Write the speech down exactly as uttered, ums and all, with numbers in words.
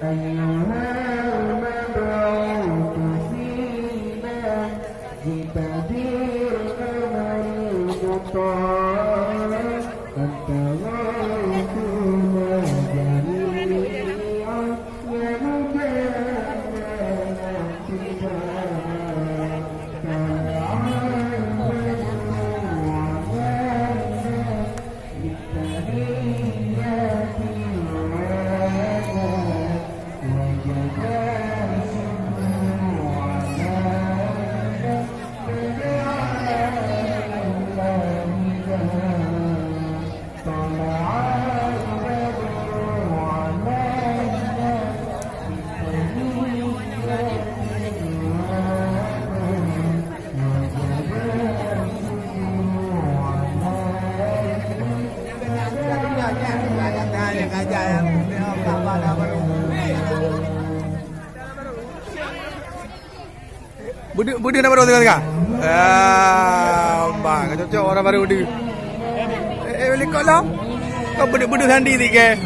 أيها المبعوث فينا جئت بالأمر المطاع أنت غوثنا جميعا يا مجيب الدعاء. Beudeuh, beudeuh na baru tengah-tengah. Ah, bah, ka cocok orang baru beudeuh. Eh, eh, likot lah. Kau beudeuh-beudeuh Sandi sikit.